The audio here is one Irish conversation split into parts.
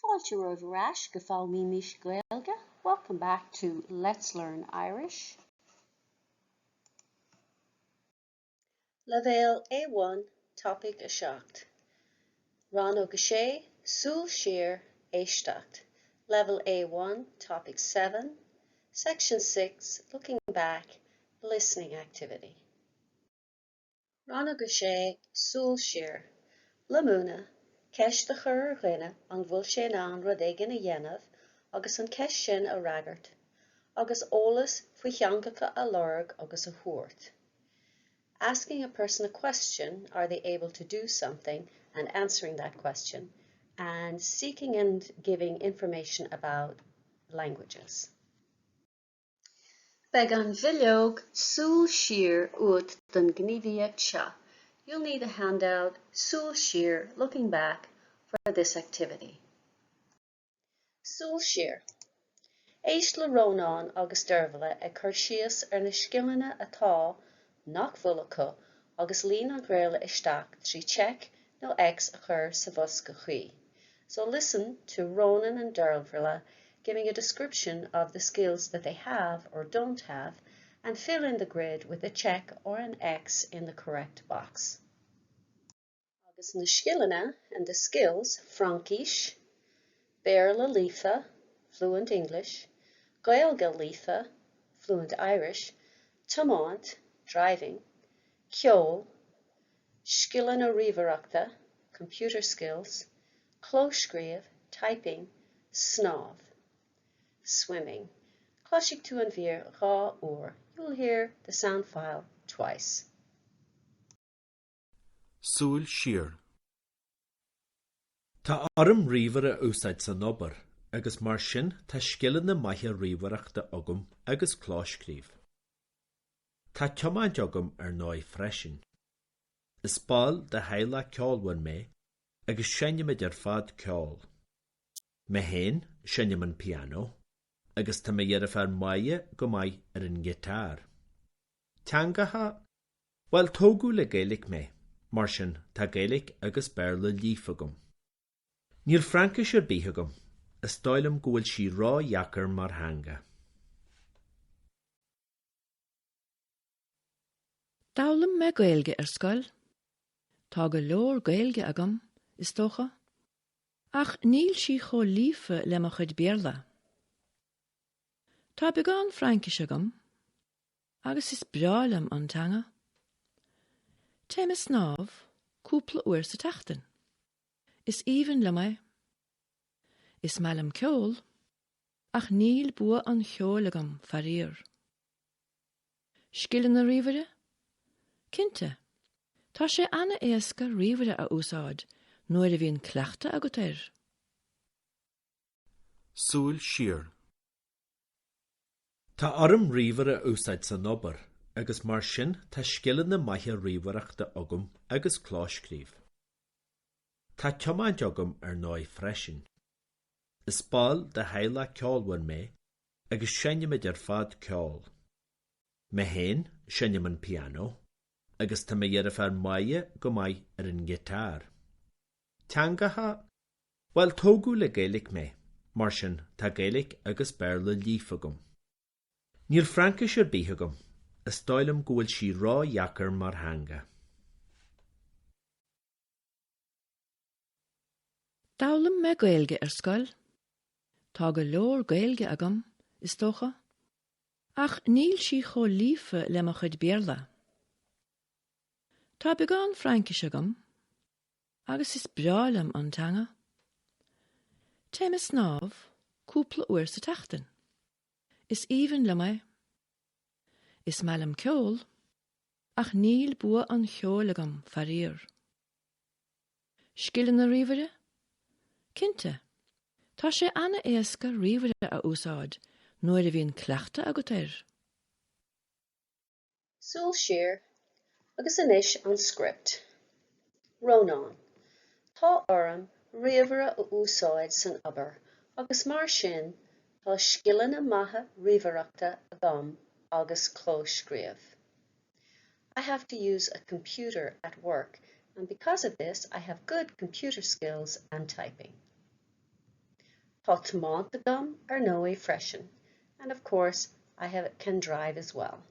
Fáilte romhaibh ar ais go Foghlaimímis Gaeilge, welcome back to Let's Learn Irish. Leibhéal A1, Topaic 7, Rannóg 6, Súil Siar, Éisteacht, Level A1, Topic 7, Section 6, Looking Back, Listening Activity. Rannóg 6, Súil Siar. Le múineadh, ceist a chur ar dhuine an bhfuil sé in ann rud éigin a dhéanamh agus an cheist sin a fhreagairt, agus eolas faoi theangacha a lorg agus a thabhairt. Asking a person a question, are they able to do something, and answering that question, and seeking and giving information about languages. Beidh an bhileog Súil Siar uait don ghníomhaíocht seo. You'll need the handout Súil Siar, Looking Back for this activity. Súil Siar. Éist le Rónán agus Deirbhile ag cur síos ar na scileanna atá, nach bhfuil acu agus líon an ghréille isteach trí check nó X a chur sa bhosca cuí. So listen to Ronan and Dervla giving a description of the skills that they have or don't have and fill in the grid with a check or an X in the correct box. Agus na scileanna and the skills, Fraincis, Béarla líofa, fluent English, Gaeilge líofa, fluent Irish, tiomáint, driving, ceol, scileanna ríomhaireachta, computer skills, clóscríobh, typing, snámh, swimming. Cloisfidh tú an mhír dhá uair. You will hear the sound file twice. Súil siar. Tá orm ríomhaire a úsáid san obair agus mar sin tá scileanna maithe ríomhaireachta agam agus clóscríobh. Tá tiomáint agam ar ndóigh freisin. Is ball de theaghlach ceolmhar mé agus seinnimid ar fad ceol. Mé féin, seinnim an pianó, agus tá mo dheirfiúr Máire go maith ar an ngiotár. Teangacha? Bhuel, tógadh le Gaeilge mé, mar sin tá Gaeilge agus Béarla líofa agam. Níl Fraincis ar bith agam, is dóigh liom go bhfuil sí ró-dheacair mar theanga. D'fhoghlaim mé Gaeilge ar scoil. Tá go leor Gaeilge agam, is dócha, ach níl sí chomh líofa le mo chuid Béarla. Tá beagán Fraincise agam, agus is breá liom an teanga. Téim ag snámh cúpla uair sa tseachtain. Is aoibhinn liom é. Is maith liom ceol, ach níl bua an cheoil agam, faraor. Scileanna ríomhaire? Cinnte! Tá sé an-éasca ríomhaire a úsáid nuair a bhíonn cleachtadh agat air. Súil siar. Tá orm ríomhaire a úsáid san obair agus mar sin tá scileanna maithe ríomhaireachta agam agus clóscríobh. Tá tiomáint agam ar ndóigh freisin. Is ball de theaghlach ceolmhar mé agus seinnimid ar fad ceol. Mé féin, seinnim an pianó, agus tá mo dheirfiúr Máire go maith ar an ngiotár. Teangacha? Bhuel, tógadh le Gaeilge mé, mar sin tá Gaeilge agus Béarla líofa agam. Níl Fraincis ar bith agam, is dóigh liom go bhfuil sí ró-dheacair mar theanga. D'fhoghlaim mé Gaeilge ar scoil. Tá go leor Gaeilge agam, is dócha, ach níl sí chomh líofa le mo chuid Béarla. Tá beagán Fraincise agam, agus is breá liom an teanga. Téim ag snámh cúpla uair sa tseachtain. Is aoibhinn liom é. Is maith liom ceol, ach níl bua an cheoil agam, faraor. Scileanna ríomhaire? Cinnte! Tá sé an-éasca ríomhaire a úsáid nuair a bhíonn cleachtadh agat air. Súil siar, agus anois an script. Rónán, Tá orm ríomhaire a úsáid san obair agus mar sin tá scileanna maithe ríomhaireachta agam agus clóscríobh. I have to use a computer at work and because of this I have good computer skills and typing. Tá tiomáint agam ar ndóigh freisin and of course I have can drive as well.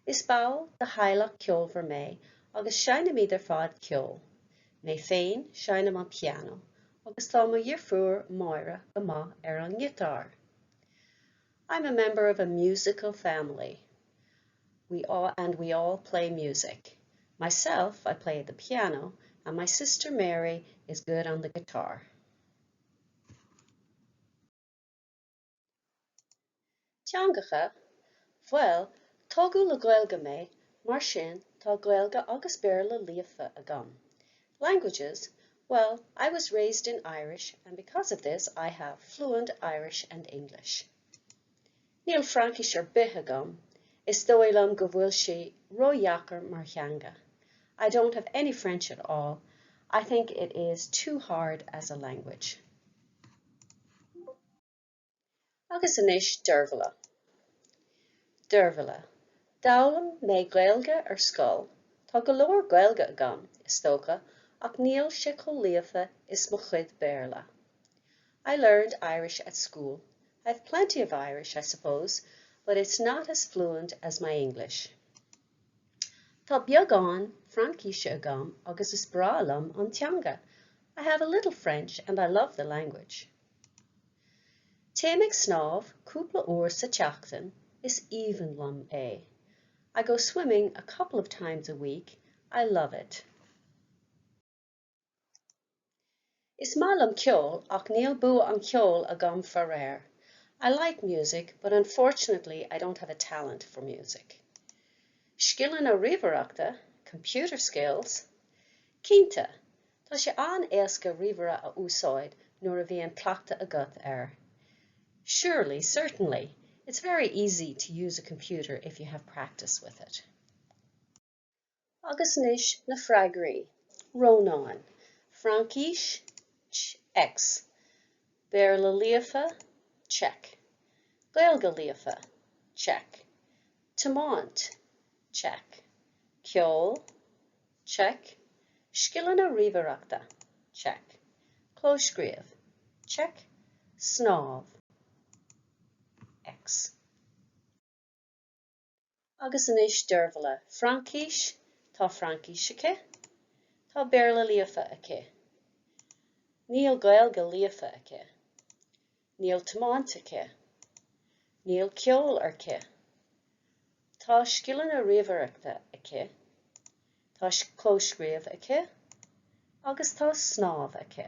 Is ball de theaghlach ceolmhar mé agus seinnimid ar fad ceol. Mé féin, seinnim an pianó agus tá mo dheirfiúr Máire go maith ar an ngiotár. I'm a member of a musical family. We all, and we all play music. Myself, I play the piano and my sister Mary is good on the guitar. Teangacha? Bhuel, tógadh le Gaeilge mé, mar sin tá Gaeilge agus Béarla líofa agam. Languages? Well, I was raised in Irish and because of this I have fluent Irish and English. Níl Fraincis ar bith agam, is dóigh liom go bhfuil sé ródheacair mar theanga. I don't have any French at all. I think it is too hard as a language. Agus anois Deirbhile. Deirbhile. D'fhoghlaim mé Gaeilge ar scoil. Tá go leor Gaeilge agam, is dócha, ach níl sé chomh líofa is mo chuid Béarla. I learned Irish at school. I have plenty of Irish, I suppose, but it's not as fluent as my English. Tá beagán Fraincise agam agus is breá liom an teanga. I have a little French and I love the language. Téim ag snámh cúpla uair sa tseachtain, is aoibhinn liom é. I go swimming a couple of times a week, I love it. Is maith liom ceol ach níl bua an cheoil agam faraor. I like music but unfortunately I don't have a talent for music. Scileanna ríomhaireachta, computer skills? Cinnte, tá sé an-éasca ríomhaire a úsáid nuair a bhíonn cleachtadh agat air. Surely, certainly, it's very easy to use a computer if you have practice with it. Agus anois na freagraí. Rónán. Fraincis, X. Béarla líofa, Check. Gaeilge líofa, Check. Tiomáint, Check. Ceol, Check. Scileanna ríomhaireachta, Check. Clóscríobh, Check. Snámh, X. Agus anois Deirbhile. Fraincis, tá Fraincis aici. Tá Béarla líofa aici. Níl Gaeilge líofa aici. Níl tiomáint aici. Níl ceol aici. Tá scileanna ríomhaireachta aici. Tá clóscríobh aici. Agus tá snámh aici.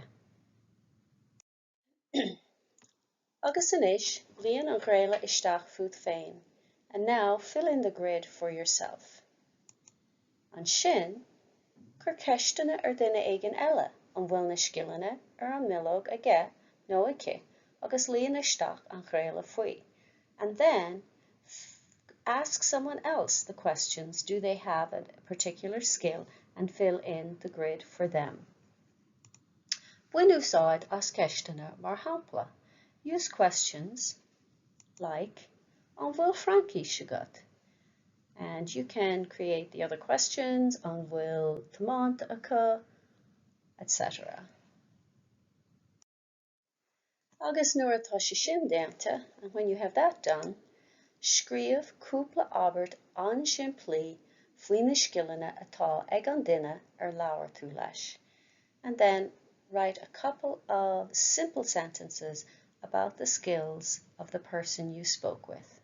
Agus anois, líon an ghréille isteach fút féin. And now fill in the grid for yourself. Ansin, cuir ceisteanna ar dhuine éigin eile an bhfuil na scileanna ar an mbileog aige nó aici agus líon isteach an ghréille faoi. And then ask someone else the questions do they have a particular skill and fill in the grid for them. Bain úsáid as ceisteanna mar shampla. Use questions like An bhfuil Fraincis agat? And you can create the other questions An bhfuil tiomáint acu, etc. Agus nuair atá sé sin déanta, and when you have that done, scríobh cúpla abairt an-simplí faoi na scileanna atá ag an duine ar labhair tú leis. And then write a couple of simple sentences about the skills of the person you spoke with.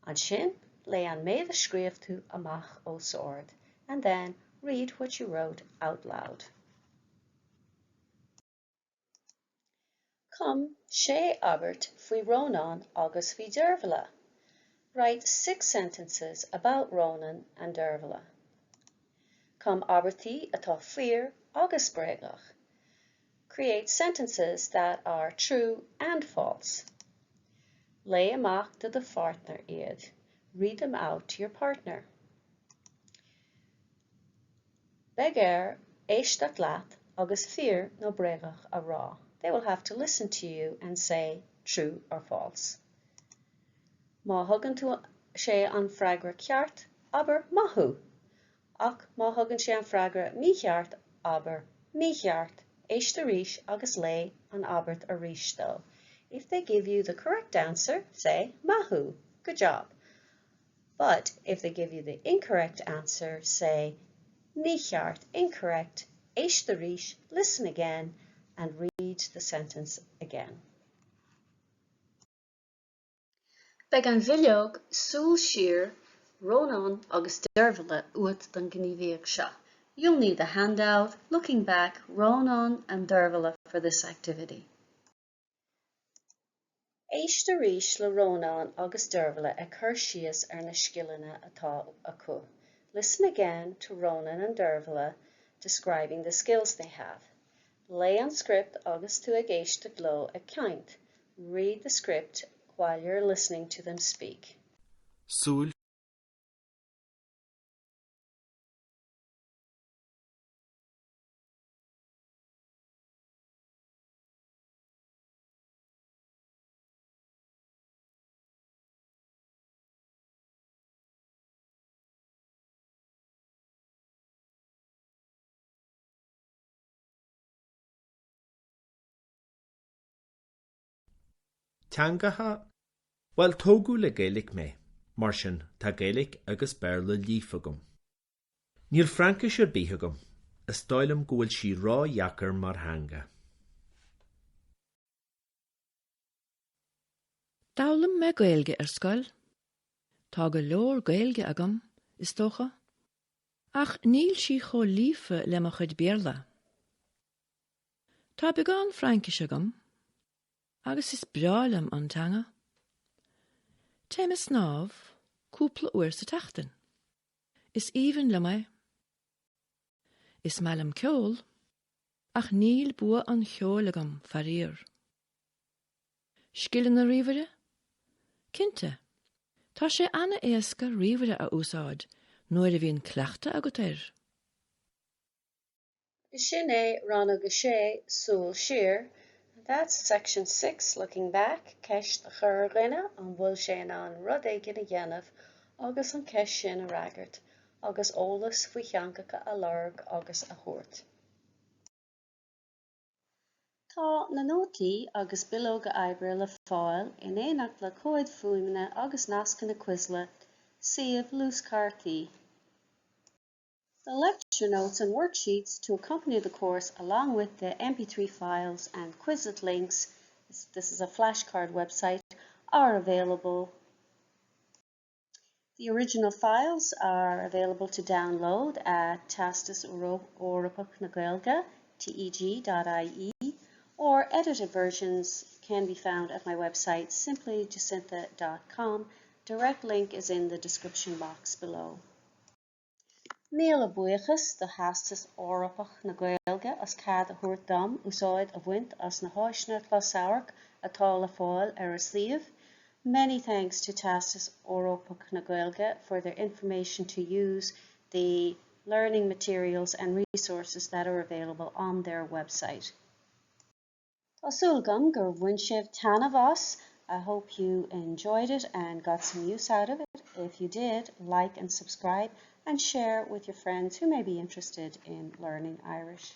Ansin, léigh an méid a scríobh tú amach os ard, and then read what you wrote out loud. Cum sé abairt faoi Rónán agus faoi Deirbhile. Write six sentences about Ronan and Dervla. Cum abairtí atá fíor agus bréagach. Create sentences that are true and false. Léigh amach do do pháirtnéir iad. Read them out to your partner. Beidh air éisteacht leat agus fíor nó bréagach a rá. They will have to listen to you and say true or false. Má thugann tú sé an freagra ceart, abair maith thú. Ach má thugann sé an freagra mícheart, abair mícheart. Éist arís agus léigh an abairt arís dó. If they give you the correct answer, say Maith thú, good job. But if they give you the incorrect answer, say Mícheart, incorrect, éist arís, listen again, and read the sentence again. Beidh an bhileog Súil Siar, Rónán agus Deirbhile uait don ghníomhaíocht seo. You'll need the handout, Looking Back, Rónán and Dervla for this activity. Éist arís le Rónán agus Deirbhile ag cur síos ar na scileanna atá acu. Listen again to Ronan and Dervla describing the skills they have. Léigh an script agus tú ag éisteacht leo ag caint. Read the script while you're listening to them speak. Súil Teangacha? Bhuel, tógadh le Gaeilge mé, mar sin tá Gaeilge agus Béarla líofa agam. Níl Fraincis ar bith agam, is dóigh liom go bhfuil sí ró-dheacair mar theanga. D'fhoghlaim mé Gaeilge ar scoil. Tá go leor Gaeilge agam, is dócha, ach níl sí chomh líofa le mo chuid Béarla. Tá beagán Fraincise agam agus is breá liom an teanga. Téim ag snámh cúpla uair sa tseachtain. Is aoibhinn liom é. Is maith liom ceol, ach níl bua an cheoil agam, faraor. Scileanna ríomhaire? Cinnte, tá sé an-éasca ríomhaire a úsáid nuair a bhíonn cleachtadh agat air. Sin é Rannóg a Sé, Súil Siar, That's section 6, looking back, ceist a chur ar dhuine an bhfuil sé in ann rud éigin a dhéanamh agus an cheist sin a fhreagairt, agus eolas faoi theangacha a lorg agus a thabhairt. Tá na nótaí agus bileoga oibre le fáil in éineacht le comhaid fuaime agus nascanna Quizlet, suíomh luaschártaí. The lecture notes and worksheets to accompany the course along with the MP3 files and Quizlet links, this is a flashcard website, are available. The original files are available to download at Teastas Eorpach na Gaeilge, teg.ie, or edited versions can be found at my website simplyjacintha.com. Direct link is in the description box below. Míle buíochas do Theastas Eorpach na Gaeilge as cead a thabhairt dom úsáid a bhaint as na háiseanna closamhairc atá le fáil ar a suíomh. Many thanks to Teastas Eorpach na Gaeilge for their information to use the learning materials and resources that are available on their website. Tá súil agam gur bhain sibh taitneamh as. I hope you enjoyed it and got some use out of it. If you did, like and subscribe and share with your friends who may be interested in learning Irish.